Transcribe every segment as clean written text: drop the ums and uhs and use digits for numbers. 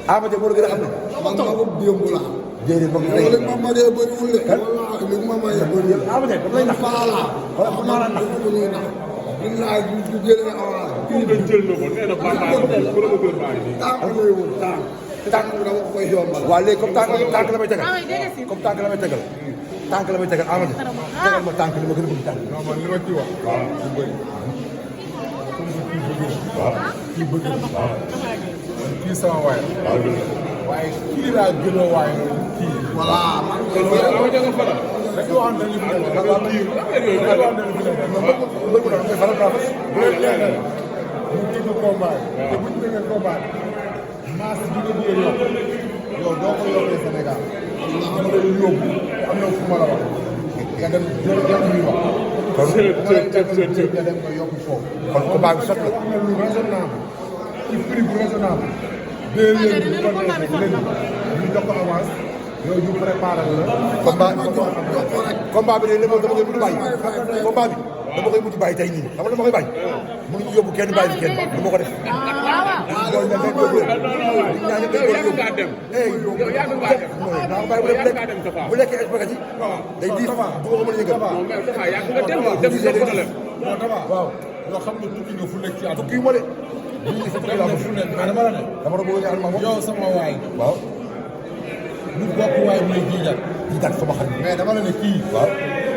Ama Dia moo la gën a xam ne. man maa ko démb laa. déedéet moom li ma magee bëriwul de. wallaahi li ma magee bëriwul. Ama Dia daf lay nax. Faala. wala xam naa la nax. ko ñuy nax. billaay bu jëlee avance. kii nga jël na ko nee na promoteur baa ngi nii. tànk lay wut tànk. tànk bi dama koy yombal. waaw léegi comme tànk la may tegal. comme tànk la may tegal. tànk la may tegal Ama Dia. tegal ma tànk li ma gën a bëgg tànk. non man li ma ci wax. waaw du bëri. waaw. kii bëgg na. waaw. kii sama waay la. waaye kii laa gën a waay kii. voilà man. rek yoo xam ne dañu fi nekk da ngaa kii rek yoo xam ne dañu fi nekk mais mbëgg na koy faral daa fas. bu leen neexee mu tëgg combat yi. te bu ñu tëggee combat yi masse bi nga bëgg a yokk yow doo ko yokkee Sénégal. ndax am na lu yóbbu am na fu ma la wax. nga dem jël ñuy wax. kon nga dem nga yokk foofu. kon combat bi sot la. wax na lu raisonnable ci prix bu raisonnable. deux léegi bu ko neexee léegi ñu jox ko avance. yooyu ñu préparé la. combat bi de léegi dama koy mujj bàyyi. combat bi dama koy mujj bàyyi tey nii xam nga dama koy bàyyi. mënuñu yóbbu kenn bàyyi fi kenn du ma ko def. loolu nag dañ koy yóbbu. ñaañu dañ koy yóbbu. naa ko bàyyi bu lekkee expecté day diis bu ma ko mën a yëngal. waaw yoo xam ne tukki nga fu nekk ci àdduna. tukki yu ma de. lii fa tukki laa ko fu nekk mais dama la ne. dama doon bëgg a ñaan ma moom. yow sama waay. waaw. lu bokk waay muy jiital. jiital sama xarit. mais dama la ne kii. waaw.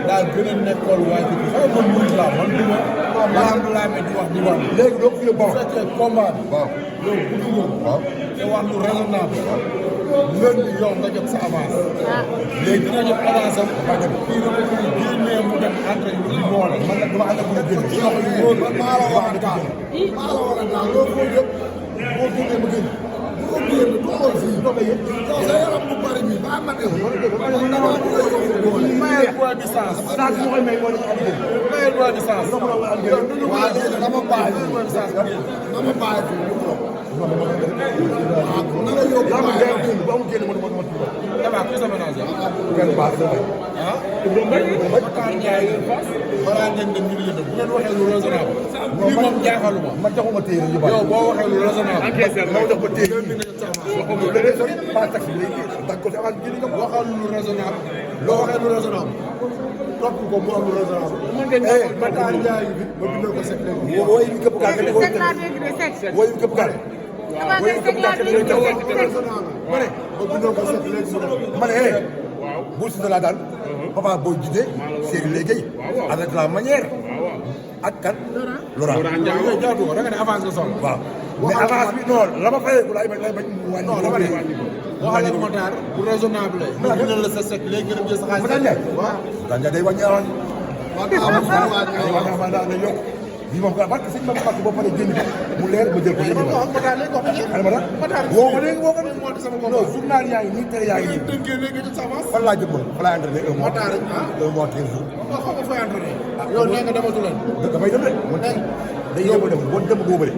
daa gën a nekkoon waay bi. xam nga man murid laa man du ma. alhamdulilah mais di wax di wax. léegi doo ko fi yóbbu bu fekkee combat bi. waaw. yow bu duggoon. waaw. te wax lu raisonnable. lundi yow nga jot sa avance. léegi dina jot avance am. kii da ko koy génnee mu dem entraîné wu di boole. man nag dama ànd ak mu génn. ci loxo yu wóor la maa la war a daal. maa la war a daal loolu foo jëm. boo génnee ma génn. bu ko génn toogal fii. yow sa yaram bu bari bi ba ma dem. mayel poids distance. saa su ma koy may moo nekk am mayel poids distance. waa léegi dama bàyyi. dama bàyyi fii ñu toog. na la yóbbu bu amul génn ma Daba ku sa ménage kenn baax na ah Matar Ndiaye balaa ngeen dem ñu ngi bu ngeen waxee lu raisonnable lii moom jaaxaluma man joxuma téere yu bari yow boo waxee lu raisonnable ma jox ko téere ba taxi léegi da ko avant jëli nga waxal lu raisonnable loo waxee lu raisonnable topp ko mu am lu raisonnable Matar Ndiaye bi ma bindal ko secret woy bi këpp kaal woy bi këpp kaal woy bi këpp kaal ma ne ma bindal ko secret ma ne Bou Siteu la daan Papa Boy Djiné Serigne Légué avec la manière ak kan Laurent Ndiaye jaatu ko da nga ne avance nga soxla waaw mais avance bi non la ma fayee ku laay bañ wàññi non dama ne waxal ak Matar bu raisonnable mu bindal la sa secret léegi nga dem jël sa xaalis Matar Ndiaye waaw Matar Ndiaye day wàññi avance waaw day yokk bi moom parce que sëñ Ba Mbacke boo paree génn mu leer ma jël ko léegi ma. Matar léegi wax dëgg alhamdulilah Matar woo ko léegi woo ko non journal yaa ngi nii télé yaa ngi nii. fan laa jëm fan laa entraîné un mois. Matar un mois 15 jours. waaw xam nga fooy entraîné. yow nee nga dematu leen. damay dem de. man day yóbbu dem boo dem boo bëri.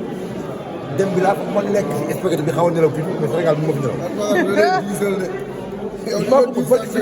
dem bi laa ma lekk si expectative bi xaw a nelaw tuuti mais Sénégal bi ma fi nelaw. yow maa ko bëgg si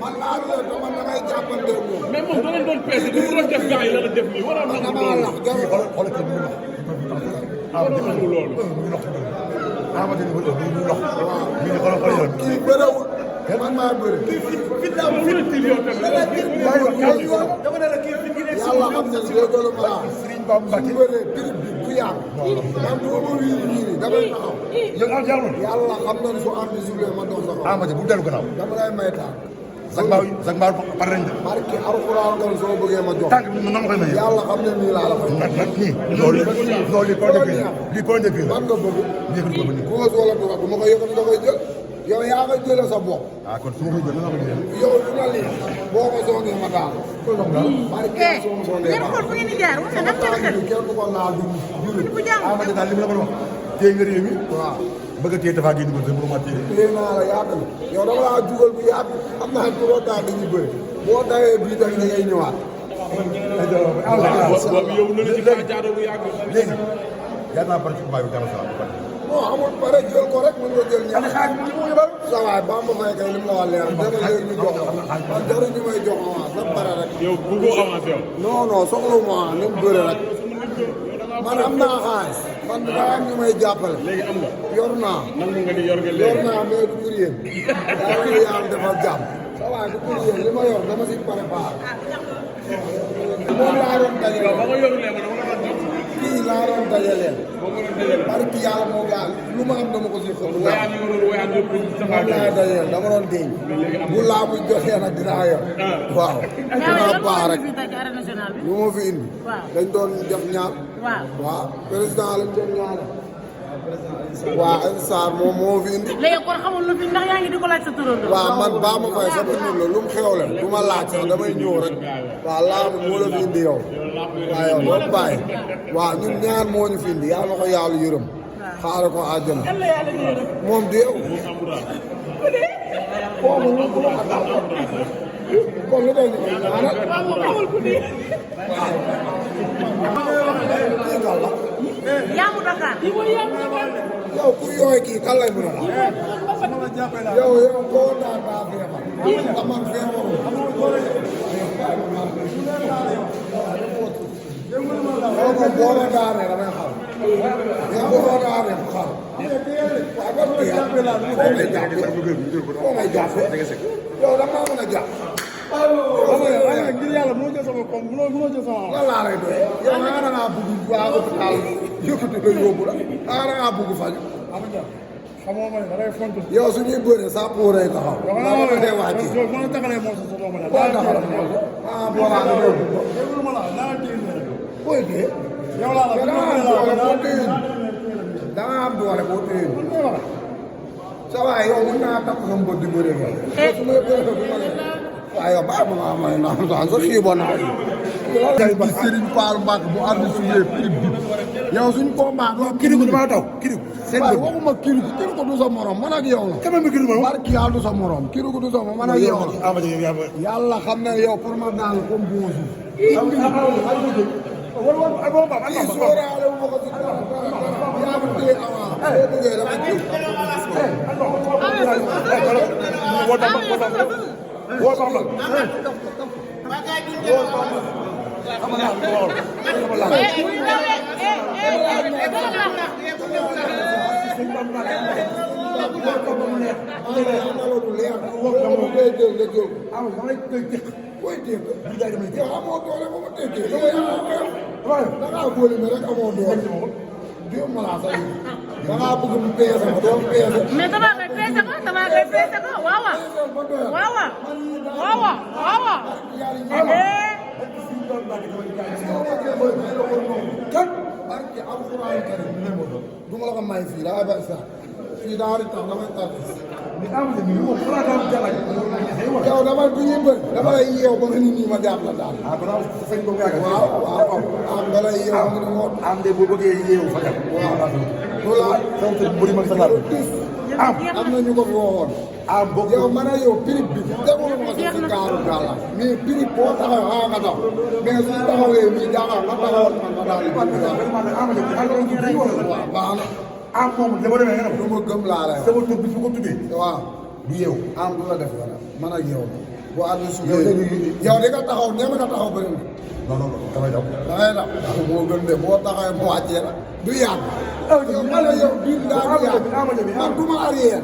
man laa doon dama damay jàppante moom. mais moom da leen doon peese bi mu doon def gars yi la def nii waroon na dama lax jarul xoolal kii bi ñu lox. waroon na loolu. ñu lox Amadou Ndiaye ñu lox. ñu ngi xoolal xoolal yoon. kii bëriwul. man maa bëri. dama ne la kii yàlla xam ne léegi ma la. Serigne Ba Mbacke su bëree prix bi bu yàgg. man du ma wiiri damay taxaw. yow am jàll yàlla xam na ne su am di ma doon sa xaw. Amadou bu dellu gannaaw. dama lay may taal. Zak Mbaaw pare nañ de. barke alxuraan kon soo bëggee ma jox. tànk bi na ma koy mayee. yàlla xam ne nii laa la fay. nag nii. loolu lii point de vue la lii point de vue la. man nga bëgg. nii ko bëgg nii. góos wala droite bu ma ko yëkkati da koy jël. yow yaa koy jëlee sa bopp. ah kon su ma koy jël nan la ko jëlee. yow su ma lii boo ko soogee ma daal. barke soo ma soogee ma daal. kenn du ko laal du jullit. Amadou daal li ma la ko wax. téye nga réew mi. waaw bëgg a téye dafa génn ko te mënuma téye. téye naa la yàgg na yow dama laa jugal bu yàgg xam naa trop daal dañuy bëri boo dawee bii tamit da ngay ñëwaat. boobu yow na la ci kaa jaado bu yàgg. léegi yaa naa pare ci combat bi dama sa ba pare. non amul pare jël ko rek mën nga jël ñaar. sa waay ba ma fay kay li mu la wax leer dama léegi ñu jox man dara ñu may jox avance ba pare rek. yow bëggoo avancé yow. non non soxla ma ni mu bëre rek man am naa xaalis man daa am ñu may jàppale. léegi am nga. yor naa. nangu nga ni yor nga yor léegi. naa mais du pour yéen. daa ngi yàlla defal jàmm. sa waay du pour yéen li ma yor dama si préparé. moom laa doon dajale. ba nga yorulee ma dama la doon jox. kii laa doon dajaleel. boo ko doon dajale. parce que yàlla moo gaal lu ma am dama ko si xëpp. wayaan yi nga doon wayaan yëpp sa moom laa dajaleel dama doon denc. bu laa muy joxee nag dinaa yor. waaw. dinaa baax rek. lu ma fi indi. dañ doon def ñaan. waaw président lañ doon ñaanal. waaw Alioune Sarr moom moo fi indi. léegi kon xamul lu fi ndax yaa ngi di ko laaj sa turando. waaw man baa ma fay sama nit la lu mu xewle du ma laaj sax damay ñëw rek. waaw laa moo la fi indi yow. waaw yow doo bàyyi. waaw ñun ñaan moo ñu fi indi yàlla na ko yàlla yërëm. xaaral ko àjjana. moom di yow. kon lu doon ñu koy ñaanal. Yaamu Dakar. yow ku yooy kii kan lay mën a la. yow koo daan daa feebar. aman feebarul. yow ko boo la daanee damay xam. yow boo la daanee mu xam. waaw ban kii yaa foo may jàppee. foo may jàppee. yow da maa mën a jàpp. ngir yàlla moo jël sama koom mënoo jël sama lan laa lay doy. yow da ngaa bëgg waa hôpital yëkkati la yóbbu la. da ngaa bëgg faju. xamoo ma ne da ngay fontu. yow su ñuy bëree saa pooree taxaw. daa ma dee wàcce. yow mën na taxalee moom sa soxla ma ne. boo taxaw ah boo naa la déglu. déglu ma la naa téye rek. booy dee. yow laa la da ngaa am doole boo téye. da ngaa am doole boo téye. sa waay yow mën naa takk sama bët di bëree nga. su ma bëree du ma leen. waaw yow baax na maa may naan sax sa xiiboon naa yi. yow bi Serigne Fall Mbacke bu ardi suufee prix bi. yow suñ combat doo kiriku damaa taw kiriku. waaye waxuma kiriku du sa morom man ak yow la. quand même kiriku moom. barki yàlla du sa morom kiriku du sa morom man ak yow la. yàlla xam na yow pour ma daal comme bon jour. kii sóoraale wu ma ko si dara yaa ngi téye avant. boo bëggee dama jiw. mais damaa koy peese ko waaw waaw. kan barke alxuraan karim du ma la ko may fii daa bari sax fii daa di tax damay tax yow dama du ñuy bëri dama lay yeew ba nga nit ñi ma jàpp la daal waaw waaw am da lay yeew nga ne moo am de boo bëggee yeewu fa dem. waaw loolu sant bu di mag sa laal. am na ñu ko fi waxoon yow man a yow prix bi demul ma si kaaru gaal la mais prix boo taxaw xaw nga tax mais su taxawee nii jaaxal nga taxawoon man ma daal di waaw baax na am moom li ma demee nga lu ma gëm laa lay sama tur bi su ko tuddee. waaw du yeewu. am du la def dara man ak yow boo ànd su yow di nga taxaw ñeme nga taxaw bëri non non non damay daw. dangay daw moo gën de boo taxawee mu wàccee la du yàgg yow man ak yow bii daa du yàgg man du ma arrière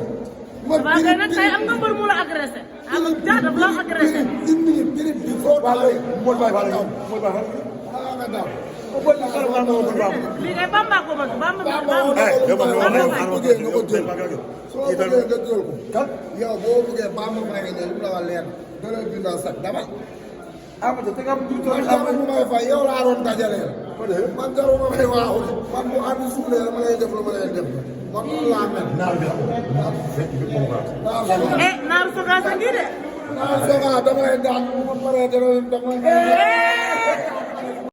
man waaw kay nag tey am nga mbër mu la agressé. am jaata bu la agressé. une minute prix bi foo taxawee mooy bàyyi wala yow mooy bàyyi ah nga daw lii kay Bamba ko bëgg Bamba soo bëggee nga jël ko yow boo bëggee Bamba may nga ñëw lu la wax leer da lay bindal sax dama man jarul mu may fay yow laa doon dajaleel man jarul ma may waaxul man bu ànd suulee dama lay def lu ma lay def man noonu laa mel naar bi naaru sogaa sa ngi de. naaru sogaa dama lay daan bu ma paree dama